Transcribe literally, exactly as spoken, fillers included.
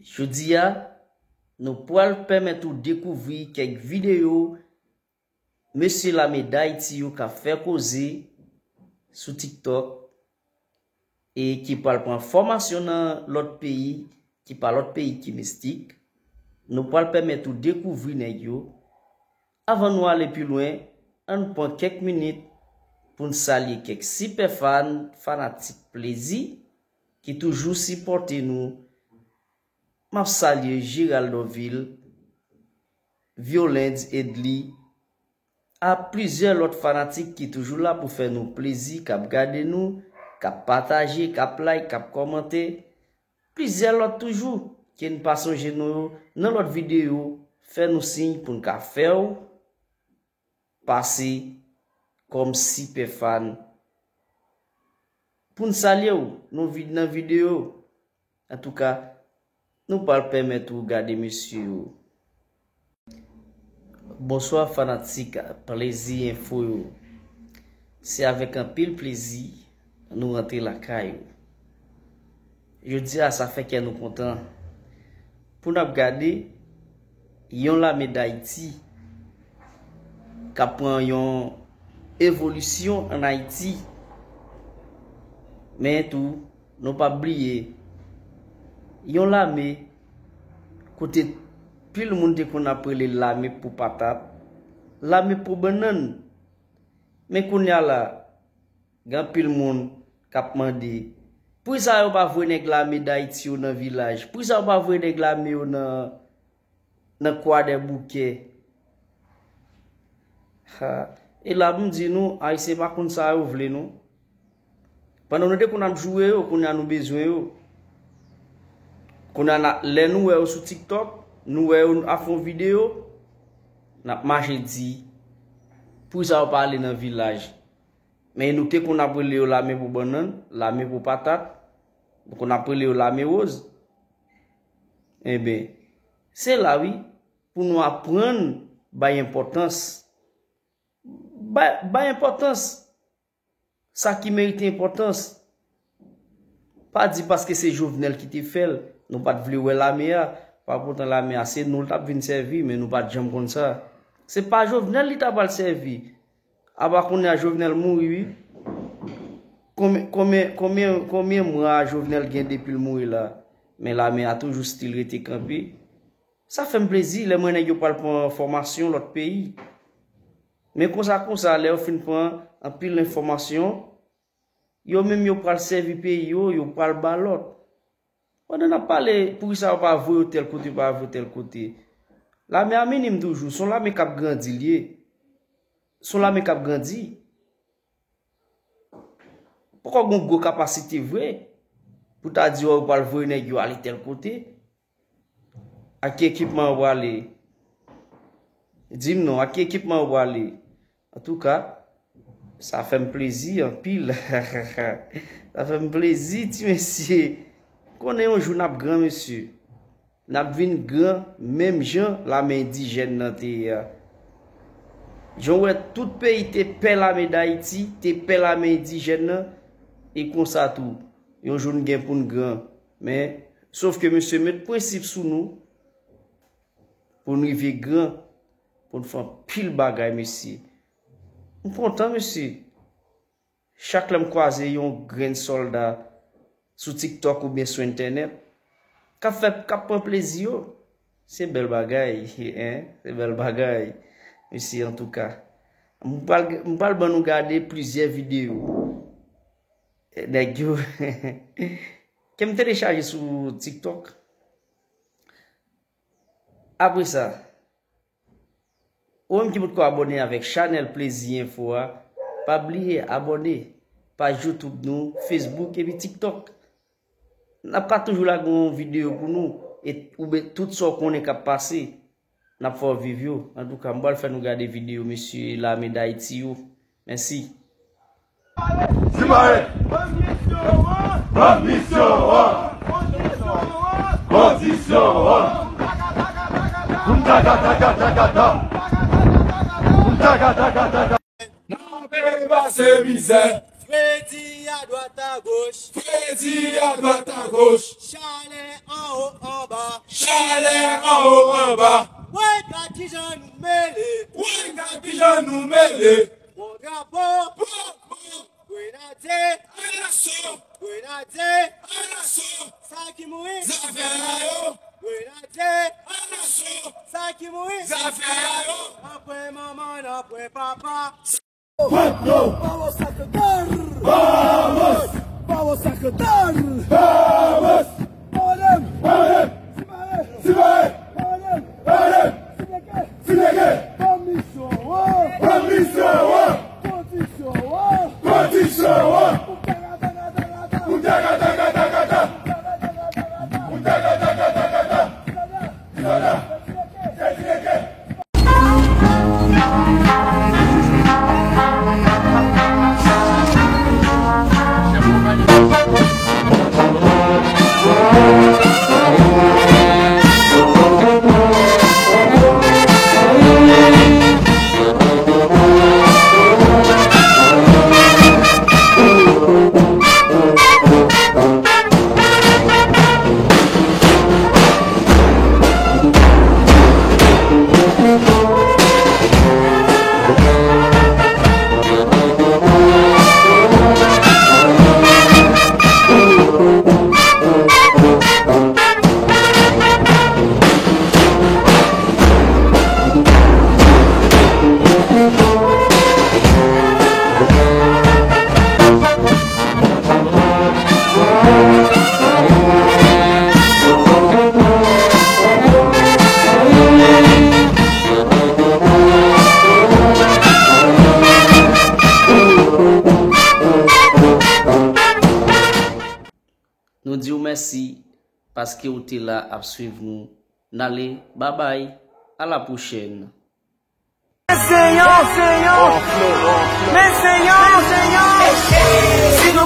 Jodi a, nou pral pèmèt ou dekouvri kèk videyo mesye Lame Dayiti yo k ap fè koze sou TikTok e ki pral pran fòmasyon nan lòt peyi, ki pa lòt peyi ki mistik. Nou pral pèmèt ou dekouvri nèg yo. Avan nou ale pi lwen, ann pran kèk minit pou n salye kèk sipè fan, fanatik plezi ki toujou sipòte nou. M ap salye Gerald Dorvil, Violens Edly, a plizyè lòt fanatik ki toujou la pou fè nou plezi, k ap gade nou, k ap pataje, k ap like, k ap kòmante. Plizyè lòt toujou ke n pa sonje non yo nan lòt videyo, fè nou siy pou n ka fè w pase kòm sipè fan. Pou n salye w nou vid nan videyo. Antouka, nou pral pèmèt ou gade mesye yo. Bonswa fanatik Plezi Enfo yo. Se avèk anpil plezi nou rantre lakay ou. Jodi a sa fè kè nou kontan pou n ap gade yon lame Dayiti k ap pran yon evolisyon ann Ayiti. Men tou, nou p ap bliye, yon lame kote pil moun te konn ap rele lame po patat, lame po bannann. Men kounye a la, gen anpil moun k ap mande, poukisa yo pa voye nèg lame Dayiti yo nan vilaj? Poukisa yo pa voye nèg lame yo nan, nan Kwadèboukè? Ha. E la pou m di nou, Ayisyen pa konn sa yo vle non. Pandan nou te konn ap joure yo, kounye a nou bezwen yo. Kounye a, lè nou wè yo sou TikTok, nou wè yo ap fè yon videyo, n ap mache di, poukisa yo pa ale nan vilaj? Men nou te konn ap rele yo lame pou bannann, lame pou patat, nou konn ap rele yo lame woz. Enben, se la wi, pou nou aprann bay enpòtans. Bay, bay enpòtans sa ki merite enpòtans. Pa di paske se Jovenel ki te fè l, nou pa t vle wè lame a. Papotan lame a se nou l t ap vin sèvi, men nou pa t janm konn sa. Se pa Jovenel li ta pral sèvi. Apa kounye a Jovenel mouri wi. Konbyen, konbyen, konbyen, konbyen mwa Jovenel gen depi l mouri la? Men lame a toujou still rete kanpe. Sa fè m plezi lè m wè nèg yo pral pran fòmasyon lòt peyi. Men konsa konsa, lè yo fin pran anpil enfòmasyon, yo menm yo pral sèvi peyi yo, yo pral ba lòt. Pandan n ap pale, poukisa yo pa voye yo tèl kote, yo pa voye yo tèl kote? Lame a minim toujou, se yon lame k ap grandi l ye. Se yon lame k ap grandi. Poko gen yon gwo kapasite vre pou ta di yo pral voye nèg yo ale tèl kote. Ak ki ekipman yo prale? Di m non, ak ki ekipman yo prale? Antouka, sa fè m plezi anpil. Sa fè m plezi, ti mesye. Konnen yon jou n ap gran, mesye. N ap vin gran menm jan lame endijèn nan te ye a. Jan w wè tout peyi te pè lame Dayiti, te pè lame endijèn nan, e konsa tou, yon jou n gen pou n gran. Men, sof ke mesye met prensip sou nou, pou n rive gran, pou n fè anpil bagay, mesye. M kontan, mesye. Chak lè m kwaze yon grenn sòlda sou TikTok oubyen sou entènèt, k ap fè, k ap pran plezi yo, se bèl bagay, en, se bèl bagay, mesye, antouka. M pral, m pral ban nou gade plizyè videyo. Nèg yo, ke m telechaje sou TikTok. Apre sa, ou menm ki potko abòne avèk chanèl Plezi Enfo a, pa bliye abòne paj YouTube nou, Facebook epi TikTok. N ap ka toujou lage yon videyo pou nou, e, oubyen tout sa w konnen k ap pase, n ap fè w viv yo. Antouka, m pral fè nou gade videyo mesye Lame Dayiti yo. Mèsi. Simaye. Ban misyon an. Ban misyon an. Kondisyon an. Kondisyon an. Kountakatakatakata. Kountakatakatakata. N ape pase mizè. Fredi adwat agoch. Fredi adwat agoch. Chalè Anwo anba. Chalè anwo anba. Wè gad kijan nou mele. Wè gad kijan nou mele. Bon drapo. Bon, bon. Grenadye. Anaso. Grenadye. Anaso. Sa ki mouri. Zafè a yo. Grenadye. Anaso. Sa ki mouri. Zafè a yo. Nan pwen manman, nan pwen papa. Pueblo. Vamos a cantar. Vamos. Vamos a cantar. Vamos. Vamos. Vamos. Simaye. Simaye. Vamos. Vamos. Sineke. Sineke. Kondisyon an. Kondisyon an. Kondisyon an. Kondisyon an. Pou taga taga taga ta. Pou taga taga taga ta. Pou taga taga taga ta. Pou taga taga taga ta. Nou di w mèsi paske w te la ap swiv nou. N ale, babay, a la pwochèn. Men se yon, men se yon, men se yon.